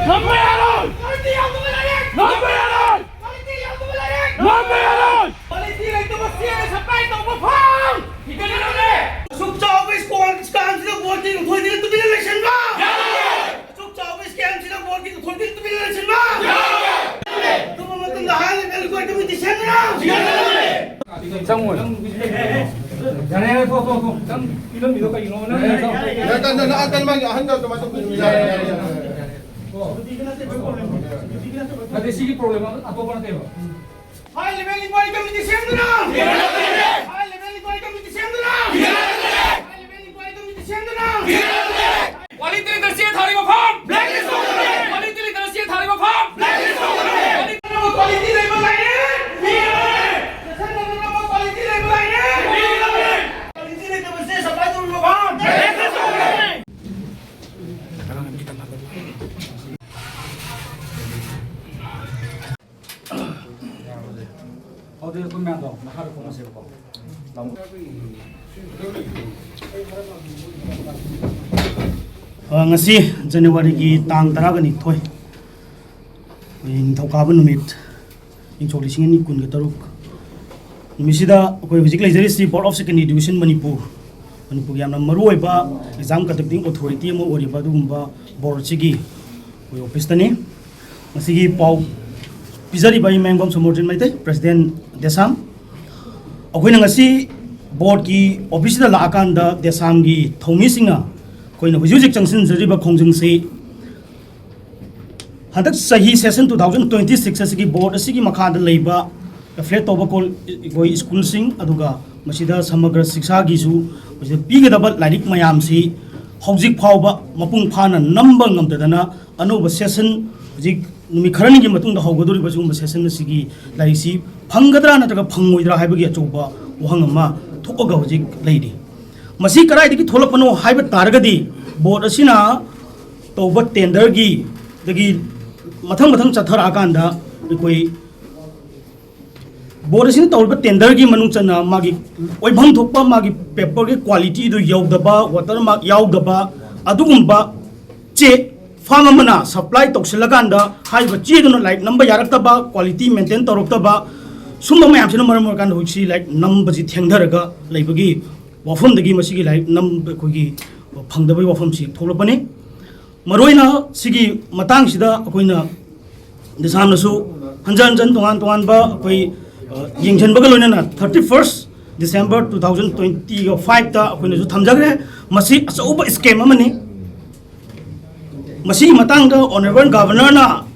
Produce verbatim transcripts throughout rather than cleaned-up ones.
ꯉꯝꯕ ꯌꯥꯔꯣꯏ! ꯀ꯭ꯋꯥꯂꯤꯇꯤ ꯌꯥꯎꯗꯕ ꯂꯥꯏꯔꯤꯛ! ꯉꯝꯕ ꯌꯥꯔꯣꯏ! ꯀ꯭ꯋꯥꯂꯤꯇꯤ ꯌꯥꯎꯗꯕ ꯂꯥꯏꯔꯤꯛ! ꯉꯝꯕ ꯌꯥꯔꯣꯏ! ꯀ꯭ꯋꯥꯂꯤꯇꯤ ꯂꯩꯇꯕ ꯁꯤ ꯑꯦꯝ ꯑꯦ ꯁꯄ꯭ꯂꯥꯏ ꯇꯧꯕ ꯐꯥꯎ ꯍꯤꯡꯒꯠꯂꯔꯣꯏ! ꯑꯁꯨꯛ ꯆꯥꯎꯕ ꯁ꯭ꯀꯥꯝ, ꯁ꯭ꯀꯥꯝꯁꯤꯗ ꯕꯣꯔꯗꯀꯤ ꯑꯣꯊꯣꯔꯤꯇꯤꯅ ꯇꯨꯃꯤꯟꯅ ꯂꯩꯁꯤꯟꯕ! ꯌꯥꯔꯣꯏ! ꯑꯁꯨꯛ ꯆꯥꯎꯕ ꯁ꯭ꯀꯥꯝꯁꯤꯗ ꯕꯣꯔꯗꯀꯤ ꯑꯣꯊꯣꯔꯤꯇꯤꯅ ꯇꯨꯃꯤꯟꯅ ꯂꯩꯁꯤꯟꯕ! ꯌꯥꯔꯣꯏ! ꯑꯗꯨꯝꯕ ꯃꯇꯝꯗ ꯍꯥꯏ ꯂꯦꯚꯦꯜꯒꯤ ꯀ꯭ꯋꯥꯂꯤꯇꯤ ꯀꯃꯤꯇꯤ ꯁꯦꯝꯗꯨꯅ! ꯆꯪꯉꯣꯏ꯫ ꯌꯥꯔꯦ, ꯌꯥꯔꯦ, ꯊꯣꯛ, ꯊꯣꯛ, ꯊꯣꯛ꯫ ꯅꯪ ꯄꯤꯔꯝꯃꯤꯗꯣ ꯀꯩꯒꯤꯅꯣ? ꯅꯪ ꯌꯥꯔꯦ, ꯌꯥꯔꯦ, ꯌꯥꯔꯦ꯫ ꯌꯥꯔꯦ, ꯅꯪ, ꯅꯪ, ꯅꯪ, ꯅꯪ, ꯅꯪ, ꯑꯍꯟꯗ ꯑꯗꯨꯃꯥꯏꯅ ꯇꯧꯕꯤꯔꯝꯃꯣ꯫ ꯌꯥꯔꯦ, ꯌꯥꯔꯦ, ꯌꯥꯔꯦ, ꯌꯥꯔꯦ꯫ ꯅꯠꯇꯦ, ꯁꯤꯒꯤ ꯄ꯭ꯔꯣꯕ꯭ꯂꯦꯝ ꯑꯇꯣꯞꯄ ꯅꯠꯇꯦꯕ꯫ ꯍꯥꯏ ꯂꯦꯚꯦꯜ ꯏꯟꯀ꯭ꯋꯥꯏꯔꯤ ꯀꯃꯤꯇꯤ ꯁꯦꯝꯗꯨꯅ! ꯍꯥꯏ ꯂꯦꯚꯦꯜ ꯏꯟꯀ꯭ꯋꯥꯏꯔꯤ ꯀꯃꯤꯇꯤ ꯁꯦꯝꯗꯨꯅ! ꯍꯥꯏ ꯂꯦꯚꯦꯜ ꯏꯟꯀ꯭ꯋꯥꯏꯔꯤ ꯀꯃꯤꯇꯤ ꯁꯦꯝꯗꯨꯅ! ꯀ꯭ꯋꯥꯂꯤꯇꯤ ꯂꯤꯗꯔꯁꯤꯞ ꯊꯥꯔꯤꯕ ꯐꯥꯝ! ꯕ꯭ꯂꯦꯛ ꯂꯤꯁ ꯇꯧꯒꯗꯕꯅꯤ! ꯀ꯭ꯋꯥꯂꯤꯇꯤ ꯂꯤꯗꯔꯁꯤꯞ ꯊꯥꯔꯤꯕ ꯐꯥꯝ! ꯕ꯭ꯂꯦꯛ ꯂꯤꯁ ꯇꯧꯒꯗꯕꯅꯤ! ꯀ꯭ꯋꯥꯂꯤꯇꯤ ꯂꯩꯕ ꯂꯥꯏꯔꯦ! ꯀ꯭ꯋꯥꯂꯤꯇꯤ ꯂꯩꯕ ꯂꯥꯏꯔꯦ! ꯀ꯭ꯋꯥꯂꯤꯇꯤ ꯂꯩꯇꯕꯁꯦ ꯁꯄ꯭ꯂꯥꯏ ꯇꯧꯔꯤꯕ ꯐꯥꯝ! ꯕ꯭ꯂꯦꯛ ꯂꯤꯁ ꯇꯧꯒꯗꯕꯅꯤ! ꯑꯗꯨꯗꯤ ꯑꯩꯈꯣꯏ ꯃꯌꯥꯝꯗꯣ ꯃꯈꯥꯗ ꯀꯨꯝꯃꯁꯦꯕꯀꯣ꯫ ꯑ, ꯉꯁꯤ ꯖꯅꯋꯥꯔꯤꯒꯤ ꯇꯥꯡ ꯇꯔꯥꯒ ꯅꯤꯊꯣꯏ, ꯑꯩꯈꯣꯏ ꯅꯤꯡꯊꯧꯀꯥꯕ ꯅꯨꯃꯤꯠ, ꯏꯪ ꯁꯣꯛ ꯂꯤꯁꯤꯡ ꯑꯅꯤ ꯀꯨꯟꯒ ꯇꯔꯨꯛ ꯅꯨꯃꯤꯠꯁꯤꯗ ꯑꯩꯈꯣꯏ ꯍꯧꯖꯤꯛ ꯂꯩꯖꯔꯤꯁꯤ Board of Secondary Education Manipur, ꯃꯅꯤꯄꯨꯔꯒꯤ ꯌꯥꯝꯅ ꯃꯔꯨꯑꯣꯏꯕ exam conducting authority ꯑꯃ ꯑꯣꯏꯔꯤꯕ ꯑꯗꯨꯒꯨꯝꯕ ꯕꯣꯔꯗꯁꯤꯒꯤ ꯑꯩꯈꯣꯏ ꯑꯣꯐꯤꯁꯇꯅꯤ꯫ ꯉꯁꯤꯒꯤ ꯄꯥꯎ ꯄꯤꯖꯔꯤꯕ ꯑꯩ ꯃꯌꯥꯡꯒꯣꯝ ꯁꯣꯃꯣꯔꯖꯤꯠ ꯃꯩꯇꯩ, ꯄ꯭ꯔꯦꯁꯤꯗꯦꯟ ꯗꯦꯁꯥꯝ꯫ ꯑꯩꯈꯣꯏꯅ ꯉꯁꯤ ꯕꯣꯔꯗꯀꯤ ꯑꯣꯐꯤꯁꯁꯤꯗ ꯂꯥꯛꯑꯀꯥꯟꯗ ꯗꯦꯁꯥꯝꯒꯤ ꯊꯧꯃꯤꯁꯤꯡꯅ ꯑꯩꯈꯣꯏꯅ ꯍꯧꯖꯤꯛ ꯍꯧꯖꯤꯛ ꯆꯪꯁꯤꯟꯖꯔꯤꯕ ꯈꯣꯡꯖꯪꯁꯤ ꯍꯟꯗꯛ ꯆꯍꯤ session two thousand twenty six ꯑꯁꯤꯒꯤ ꯕꯣꯔꯗ ꯑꯁꯤꯒꯤ ꯃꯈꯥꯗ ꯂꯩꯕ ꯑꯦꯐꯤꯂꯦꯠ ꯇꯧꯕ ꯀꯣꯜ-, ꯑꯩꯈꯣꯏ ꯁ꯭ꯀꯨꯜꯁꯤꯡ, ꯑꯗꯨꯒ ꯃꯁꯤꯗ ꯁꯃꯒ꯭ꯔ ꯁꯤꯛꯁꯥꯒꯤꯁꯨ ꯃꯁꯤꯗ ꯄꯤꯒꯗꯕ ꯂꯥꯏꯔꯤꯛ ꯃꯌꯥꯝꯁꯤ ꯍꯧꯖꯤꯛ ꯐꯥꯎꯕ ꯃꯄꯨꯡ ꯐꯥꯅ ꯅꯝꯕ ꯉꯝꯗꯗꯅ ꯑꯅꯧꯕ session ꯍꯧꯖꯤꯛ ꯅꯨꯃꯤꯠ ꯈꯔꯅꯤꯒꯤ ꯃꯇꯨꯡꯗ ꯍꯧꯒꯗꯧꯔꯤꯕ ꯁꯤꯒꯨꯝꯕ session ꯑꯁꯤꯒꯤ ꯂꯥꯏꯔꯤꯛꯁꯤ ꯐꯪꯒꯗ꯭ꯔꯥ ꯅꯠꯇ꯭ꯔꯒ ꯐꯪꯉꯣꯏꯗ꯭ꯔꯥ ꯍꯥꯏꯕꯒꯤ ꯑꯆꯧꯕ ꯋꯥꯍꯪ ꯑꯃ ꯊꯣꯛꯑꯒ ꯍꯧꯖꯤꯛ ꯂꯩꯔꯤ꯫ ꯃꯁꯤ ꯀꯗꯥꯏꯗꯒꯤ ꯊꯣꯛꯂꯛꯄꯅꯣ ꯍꯥꯏꯕ ꯇꯥꯔꯒꯗꯤ ꯕꯣꯔꯗ ꯑꯁꯤꯅ ꯇꯧꯕ ꯇꯦꯟꯗꯔꯒꯤ, ꯗꯒꯤ ꯃꯊꯪ ꯃꯊꯪ ꯆꯠꯊꯔꯛꯑꯀꯥꯟꯗ ꯑꯩꯈꯣꯏ ꯕꯣꯔꯗ ꯑꯁꯤꯅ ꯇꯧꯔꯤꯕ ꯇꯦꯟꯗꯔꯒꯤ ꯃꯅꯨꯡ ꯆꯟꯅ ꯃꯥꯒꯤ ꯑꯣꯏꯐꯝ ꯊꯣꯛꯄ ꯃꯥꯒꯤ ꯄꯦꯄꯔꯒꯤ ꯀ꯭ꯋꯥꯂꯤꯇꯤꯗꯨ ꯌꯧꯗꯕ, ꯋꯥꯇꯔ ꯃꯥꯔꯛ ꯌꯥꯎꯗꯕ, ꯑꯗꯨꯒꯨꯝꯕ ꯆꯦ ꯐꯥꯔꯝ ꯑꯃꯅ ꯁꯄ꯭ꯂꯥꯏ ꯇꯧꯁꯤꯜꯂꯀꯥꯟꯗ ꯍꯥꯏꯔꯤꯕ ꯆꯦꯗꯨꯅ ꯂꯥꯏꯔꯤꯛ ꯅꯝꯕ ꯌꯥꯔꯛꯇꯕ, ꯀ꯭ꯋꯥꯂꯤꯇꯤ ꯃꯦꯟꯇꯦꯟ ꯇꯧꯔꯛꯇꯕ, ꯁꯨꯝꯕ ꯃꯌꯥꯝꯁꯤꯅ ꯃꯔꯝ ꯑꯣꯏꯔꯀꯥꯟꯗ ꯍꯧꯖꯤꯛꯁꯤ ꯂꯥꯏꯔꯤꯛ ꯅꯝꯕꯁꯤ ꯊꯦꯡꯊꯔꯒ ꯂꯩꯕꯒꯤ ꯋꯥꯐꯝꯗꯒꯤ ꯃꯁꯤꯒꯤ ꯂꯥꯏꯔꯤꯛ ꯅꯝꯕ ꯑꯩꯈꯣꯏꯒꯤ ꯐꯪꯗꯕꯒꯤ ꯋꯥꯐꯝꯁꯤ ꯊꯣꯛꯂꯛꯄꯅꯤ꯫ ꯃꯔꯨꯑꯣꯏꯅ ꯁꯤꯒꯤ ꯃꯇꯥꯡꯁꯤꯗ ꯑꯩꯈꯣꯏꯅ ꯗꯤꯁꯥꯝꯅꯁꯨ ꯍꯟꯖꯟ ꯍꯟꯖꯟ ꯇꯣꯉꯥꯟ ꯇꯣꯉꯥꯟꯕ ꯑꯩꯈꯣꯏ, ꯑ, ꯌꯦꯡꯁꯤꯟꯕꯒ ꯂꯣꯏꯅꯅ thirty first December two thousand twenty five ꯇ ꯑꯩꯈꯣꯏꯅꯁꯨ ꯊꯝꯖꯈ꯭ꯔꯦ꯫ ꯃꯁꯤ ꯑꯆꯧꯕ ꯁ꯭ꯀꯦꯝ ꯑꯃꯅꯤ꯫ ꯃꯁꯤꯒꯤ ꯃꯇꯥꯡꯗ Honourable Governor ꯅ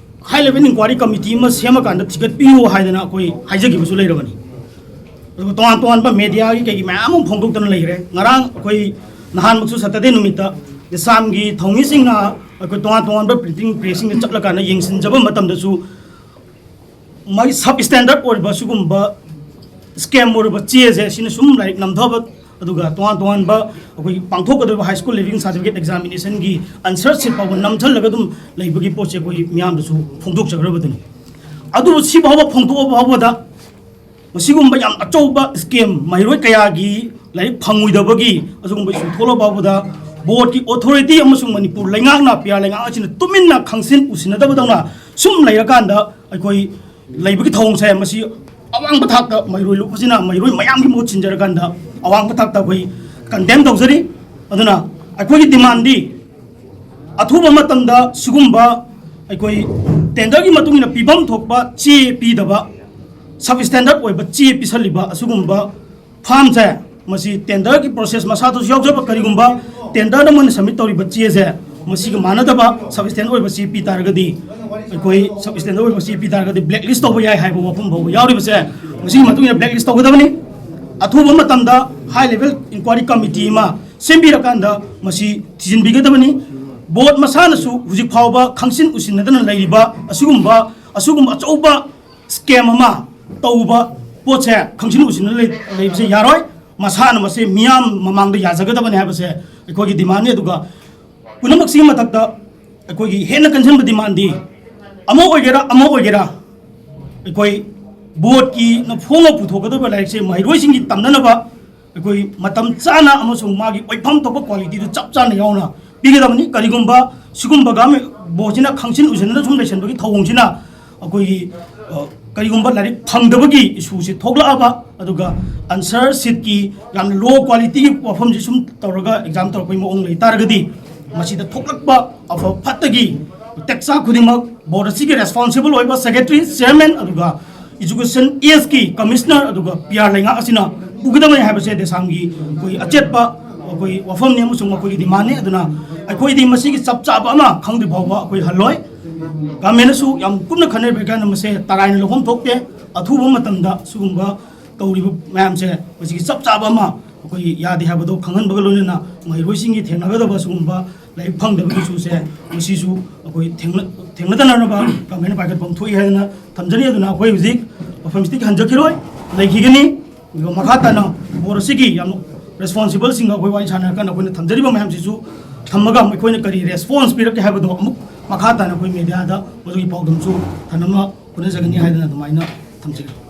high level inquiry committee ꯑꯃ ꯁꯦꯝꯃꯀꯥꯟꯗ ꯊꯤꯒꯠꯄꯤꯌꯨ ꯍꯥꯏꯗꯅ ꯑꯩꯈꯣꯏ ꯍꯥꯏꯖꯈꯤꯕꯁꯨ ꯂꯩꯔꯕꯅꯤ꯫ ꯑꯗꯨꯒ ꯇꯣꯉꯥꯟ ꯇꯣꯉꯥꯟꯕ ꯃꯦꯗꯤꯌꯥꯒꯤ ꯀꯩꯒꯤ ꯃꯌꯥꯝ ꯑꯃ ꯐꯣꯡꯗꯣꯛꯇꯅ ꯂꯩꯈ꯭ꯔꯦ꯫ ꯉꯔꯥꯡ ꯑꯩꯈꯣꯏ ꯅꯍꯥꯟꯃꯛꯁꯨ Saturday ꯅꯨꯃꯤꯠꯇ ꯗꯤꯁꯥꯝꯒꯤ ꯊꯧꯃꯤꯁꯤꯡꯅ ꯑꯩꯈꯣꯏ ꯇꯣꯉꯥꯟ ꯇꯣꯉꯥꯟꯕ printing press ꯁꯤꯡꯗ ꯆꯠꯂꯀꯥꯟꯗ ꯌꯦꯡꯁꯤꯟꯖꯕ ꯃꯇꯝꯗꯁꯨ ꯃꯥꯒꯤ sub standard ꯑꯣꯏꯔꯤꯕ ꯁꯤꯒꯨꯝꯕ ꯁ꯭ꯀꯦꯝ ꯑꯣꯏꯔꯤꯕ ꯆꯦꯁꯦ ꯁꯤꯅ ꯁꯨꯝ ꯂꯥꯏꯔꯤꯛ ꯅꯝꯊꯕ, ꯑꯗꯨꯒ ꯇꯣꯉꯥꯟ ꯇꯣꯉꯥꯟꯕ ꯑꯩꯈꯣꯏꯒꯤ ꯄꯥꯡꯊꯣꯛꯀꯗꯧꯔꯤꯕ high school leaving certificate examination ꯒꯤ answer sheet ꯐꯥꯎꯕ ꯅꯝꯊꯜꯂꯒ ꯑꯗꯨꯝ ꯂꯩꯕꯒꯤ ꯄꯣꯠꯁꯦ ꯑꯩꯈꯣꯏ ꯃꯤꯌꯥꯝꯗꯁꯨ ꯐꯣꯡꯗꯣꯛꯆꯈ꯭ꯔꯕꯗꯨꯅꯤ꯫ ꯑꯗꯨꯕꯨ ꯁꯤ ꯐꯥꯎꯕ ꯐꯣꯡꯗꯣꯛꯑ ꯐꯥꯎꯕꯗ ꯃꯁꯤꯒꯨꯝꯕ ꯌꯥꯝ ꯑꯆꯧꯕ ꯁ꯭ꯀꯦꯝ, ꯃꯍꯩꯔꯣꯏ ꯀꯌꯥꯒꯤ ꯂꯥꯏꯔꯤꯛ ꯐꯪꯉꯣꯏꯗꯕꯒꯤ ꯑꯁꯤꯒꯨꯝꯕ ꯏꯁꯨ ꯊꯣꯛꯂꯛ ꯐꯥꯎꯕꯗ ꯕꯣꯔꯗꯀꯤ ꯑꯣꯊꯣꯔꯤꯇꯤ ꯑꯃꯁꯨꯡ ꯃꯅꯤꯄꯨꯔ ꯂꯩꯉꯥꯛꯅ, ꯄꯤ ꯑꯥꯔ ꯂꯩꯉꯥꯛ ꯑꯁꯤꯅ ꯇꯨꯃꯤꯟꯅ ꯈꯪꯁꯤꯟ ꯎꯁꯤꯟꯅꯗꯕꯗꯧꯅ ꯁꯨꯝ ꯂꯩꯔꯀꯥꯟꯗ ꯑꯩꯈꯣꯏ ꯂꯩꯕꯒꯤ ꯊꯧꯑꯣꯡꯁꯦ ꯃꯁꯤ ꯑꯋꯥꯡꯕ ꯊꯥꯛꯇ ꯃꯍꯩꯔꯣꯏ ꯂꯨꯞꯄꯁꯤꯅ ꯃꯍꯩꯔꯣꯏ ꯃꯌꯥꯝꯒꯤ ꯃꯍꯨꯠ ꯁꯤꯟꯖꯔꯀꯥꯟꯗ ꯑꯋꯥꯡꯕ ꯊꯥꯛꯇ ꯑꯩꯈꯣꯏ ꯀꯟꯗꯦꯝ ꯇꯧꯖꯔꯤ꯫ ꯑꯗꯨꯅ ꯑꯩꯈꯣꯏꯒꯤ ꯗꯤꯃꯥꯟꯗꯤ ꯑꯊꯨꯕ ꯃꯇꯝꯗ ꯁꯤꯒꯨꯝꯕ ꯑꯩꯈꯣꯏ ꯇꯦꯟꯗꯔꯒꯤ ꯃꯇꯨꯡ ꯏꯟꯅ ꯄꯤꯐꯝ ꯊꯣꯛꯄ ꯆꯦ ꯄꯤꯗꯕ, sub standard ꯑꯣꯏꯕ ꯆꯦ ꯄꯤꯁꯜꯂꯤꯕ ꯑꯁꯤꯒꯨꯝꯕ ꯐꯥꯔꯝꯁꯦ ꯃꯁꯤ ꯇꯦꯟꯗꯔꯒꯤ ꯄ꯭ꯔꯣꯁꯦꯁ ꯃꯁꯥꯗꯁꯨ ꯌꯥꯎꯖꯕ, ꯀꯔꯤꯒꯨꯝꯕ ꯇꯦꯟꯗꯔꯗ ꯃꯣꯏꯅ ꯁꯕꯃꯤꯠ ꯇꯧꯔꯤꯕ ꯆꯦꯁꯦ ꯃꯁꯤꯒ ꯃꯥꯟꯅꯗꯕ sub standard ꯑꯣꯏꯕ ꯆꯦ ꯄꯤ ꯇꯥꯔꯒꯗꯤ, ꯑꯩꯈꯣꯏ sub standard ꯑꯣꯏꯕ ꯆꯦ ꯄꯤ ꯇꯥꯔꯒꯗꯤ blacklist ꯇꯧꯕ ꯌꯥꯏ ꯍꯥꯏꯕ ꯋꯥꯐꯝ ꯐꯥꯎꯕ ꯌꯥꯎꯔꯤꯕꯁꯦ ꯃꯁꯤꯒꯤ ꯃꯇꯨꯡ ꯏꯟꯅ blacklist ꯇꯧꯒꯗꯕꯅꯤ꯫ ꯑꯊꯨꯕ ꯃꯇꯝꯗ high level inquiry committee ꯑꯃ ꯁꯦꯝꯕꯤꯔꯀꯥꯟꯗ ꯃꯁꯤ ꯊꯤꯖꯤꯟꯕꯤꯒꯗꯕꯅꯤ꯫ ꯕꯣꯔꯗ ꯃꯁꯥꯅꯁꯨ ꯍꯧꯖꯤꯛ ꯐꯥꯎꯕ ꯈꯪꯁꯤꯟ ꯎꯁꯤꯟꯅꯗꯅ ꯂꯩꯔꯤꯕ ꯑꯁꯤꯒꯨꯝꯕ, ꯑꯁꯤꯒꯨꯝꯕ ꯑꯆꯧꯕ ꯁ꯭ꯀꯦꯝ ꯑꯃ ꯇꯧꯕ ꯄꯣꯠꯁꯦ ꯈꯪꯁꯤꯟ ꯎꯁꯤꯟꯅ ꯂꯩ-, ꯂꯩꯕꯁꯦ ꯌꯥꯔꯣꯏ꯫ ꯃꯁꯥꯅ ꯃꯁꯦ ꯃꯤꯌꯥꯝ ꯃꯃꯥꯡꯗ ꯌꯥꯖꯒꯗꯕꯅꯤ ꯍꯥꯏꯕꯁꯦ ꯑꯩꯈꯣꯏꯒꯤ ꯗꯤꯃꯥꯟꯅꯤ꯫ ꯑꯗꯨꯒ ꯄꯨꯝꯅꯃꯛꯁꯤꯒꯤ ꯃꯊꯛꯇ ꯑꯩꯈꯣꯏꯒꯤ ꯍꯦꯟꯅ ꯀꯟꯁꯤꯟꯕ ꯗꯤꯃꯥꯟꯗꯤ ꯑꯃ ꯑꯣꯏꯒꯦꯔꯥ ꯑꯃ ꯑꯣꯏꯒꯦꯔꯥ ꯑꯩꯈꯣꯏ ꯕꯣꯔꯗꯀꯤꯅ ꯐꯣꯡꯉ ꯄꯨꯊꯣꯛꯀꯗꯕ ꯂꯥꯏꯔꯤꯛꯁꯦ ꯃꯍꯩꯔꯣꯏꯁꯤꯡꯒꯤ ꯇꯝꯅꯅꯕ ꯑꯩꯈꯣꯏ ꯃꯇꯝ ꯆꯥꯅ ꯑꯃꯁꯨꯡ ꯃꯥꯒꯤ ꯑꯣꯏꯐꯝ ꯊꯣꯛꯄ ꯀ꯭ꯋꯥꯂꯤꯇꯤꯗꯨ ꯆꯞ ꯆꯥꯅ ꯌꯥꯎꯅ ꯄꯤꯒꯗꯕꯅꯤ꯫ ꯀꯔꯤꯒꯨꯝꯕ ꯁꯤꯒꯨꯝꯕ ꯒꯚꯔꯟꯃꯦꯟ ꯕꯣꯔꯗꯁꯤꯅ ꯈꯪꯁꯤꯟ ꯎꯁꯤꯟꯅꯗꯅ ꯁꯨꯝ ꯂꯩꯁꯟꯕꯒꯤ ꯊꯧꯑꯣꯡꯁꯤꯅ ꯑꯩꯈꯣꯏꯒꯤ, ꯑ, ꯀꯔꯤꯒꯨꯝꯕ ꯂꯥꯏꯔꯤꯛ ꯐꯪꯗꯕꯒꯤ ꯏꯁꯨꯁꯤ ꯊꯣꯛꯂꯛꯑꯕ, ꯑꯗꯨꯒ ꯑꯟꯁꯔ ꯁꯤꯠꯀꯤ ꯌꯥꯝꯅ ꯂꯣ ꯀ꯭ꯋꯥꯂꯤꯇꯤꯒꯤ ꯋꯥꯐꯝꯁꯤ ꯁꯨꯝ ꯇꯧꯔꯒ ꯑꯦꯛꯖꯥꯝ ꯇꯧꯔꯛꯄꯒꯤ ꯃꯑꯣꯡ ꯂꯩ ꯇꯥꯔꯒꯗꯤ, ꯃꯁꯤꯗ ꯊꯣꯛꯂꯛꯄ ꯑꯐ ꯐꯠꯇꯒꯤ ꯇꯦꯛꯆꯥꯛ ꯈꯨꯗꯤꯡꯃꯛ ꯕꯣꯔꯗ ꯑꯁꯤꯒꯤ ꯔꯦꯁꯄꯣꯟꯁꯤꯕꯜ ꯑꯣꯏꯕ ꯁꯦꯀ꯭ꯔꯦꯇꯔꯤ, ꯆꯤꯌꯔꯃꯦꯟ, ꯑꯗꯨꯒ ꯏꯖꯨꯀꯦꯁꯟ ꯑꯦꯁꯀꯤ ꯀꯃꯤꯁꯅꯔ ꯑꯗꯨꯒ ꯄꯤ ꯑꯥꯔ ꯂꯩꯉꯥꯛ ꯑꯁꯤꯅ ꯄꯨꯒꯗꯕꯅꯤ ꯍꯥꯏꯕꯁꯦ ꯗꯦꯁꯥꯝꯒꯤ ꯑꯩꯈꯣꯏ ꯑꯆꯦꯠꯄ ꯑꯩꯈꯣꯏ ꯋꯥꯐꯝꯅꯤ ꯑꯃꯁꯨꯡ ꯃꯈꯣꯏꯒꯤ ꯗꯤꯃꯥꯟꯅꯤ꯫ ꯑꯗꯨꯅ ꯑꯩꯈꯣꯏꯗꯤ ꯃꯁꯤꯒꯤ ꯆꯞ ꯆꯥꯕ ꯑꯃ ꯈꯪꯗ꯭ꯔꯤ ꯐꯥꯎꯕ ꯑꯩꯈꯣꯏ ꯍꯜꯂꯣꯏ꯫ ꯒꯚꯔꯟꯃꯦꯟꯅꯁꯨ ꯌꯥꯝ ꯀꯨꯞꯅ ꯈꯟꯅꯕꯤꯔꯀꯥꯟꯗ ꯃꯁꯦ ꯇꯔꯥꯏꯅ ꯂꯧꯐꯝ ꯊꯣꯛꯇꯦ꯫ ꯑꯊꯨꯕ ꯃꯇꯝꯗ ꯁꯤꯒꯨꯝꯕ ꯇꯧꯔꯤꯕ ꯃꯌꯥꯝꯁꯦ ꯃꯁꯤꯒꯤ ꯆꯞ ꯆꯥꯕ ꯑꯃ ꯑꯩꯈꯣꯏ ꯌꯥꯗꯦ ꯍꯥꯏꯕꯗꯣ ꯈꯪꯍꯟꯕꯒ ꯂꯣꯏꯅꯅ ꯃꯍꯩꯔꯣꯏꯁꯤꯡꯒꯤ ꯊꯦꯡꯅꯒꯗꯕ ꯁꯤꯒꯨꯝꯕ ꯂꯥꯏꯔꯤꯛ ꯐꯪꯗꯕꯒꯤ ꯏꯁꯨꯁꯦ ꯃꯁꯤꯁꯨ ꯑꯩꯈꯣꯏ ꯊꯦꯡꯅ-, ꯊꯦꯡꯅꯗꯅꯕ ꯒꯚꯔꯟꯃꯦꯟꯅ ꯄꯥꯏꯈꯠꯐꯝ ꯊꯣꯛꯏ ꯍꯥꯏꯗꯅ ꯊꯝꯖꯔꯤ꯫ ꯑꯗꯨꯅ ꯑꯩꯈꯣꯏ ꯍꯧꯖꯤꯛ ꯃꯐꯝꯁꯤꯗꯒꯤ ꯍꯟꯖꯈꯤꯔꯣꯏ, ꯂꯩꯈꯤꯒꯅꯤ꯫ ꯑꯗꯨꯒ ꯃꯈꯥ ꯇꯥꯅ ꯕꯣꯔꯗ ꯑꯁꯤꯒꯤ ꯌꯥꯝꯅ ꯔꯦꯁꯄꯣꯟꯁꯤꯕꯜꯁꯤꯡꯒ ꯑꯩꯈꯣꯏ ꯋꯥꯔꯤ ꯁꯥꯟꯅꯔꯀꯥꯟꯗ ꯑꯩꯈꯣꯏꯅ ꯊꯝꯖꯔꯤꯕ ꯃꯌꯥꯝꯁꯤꯁꯨ ꯊꯝꯃꯒ ꯑꯩꯈꯣꯏꯅ ꯀꯔꯤ ꯔꯦꯁꯄꯣꯟꯁ ꯄꯤꯔꯛꯀꯦ ꯍꯥꯏꯕꯗꯣ ꯑꯃꯨꯛ ꯃꯈꯥ ꯇꯥꯅ ꯑꯩꯈꯣꯏ ꯃꯦꯗꯤꯌꯥꯗ ꯃꯗꯨꯒꯤ ꯄꯥꯎꯗꯝꯁꯨ ꯊꯝꯅꯕ ꯍꯣꯠꯅꯖꯒꯅꯤ ꯍꯥꯏꯗꯅ ꯑꯗꯨꯃꯥꯏꯅ ꯊꯝꯖꯒꯦ꯫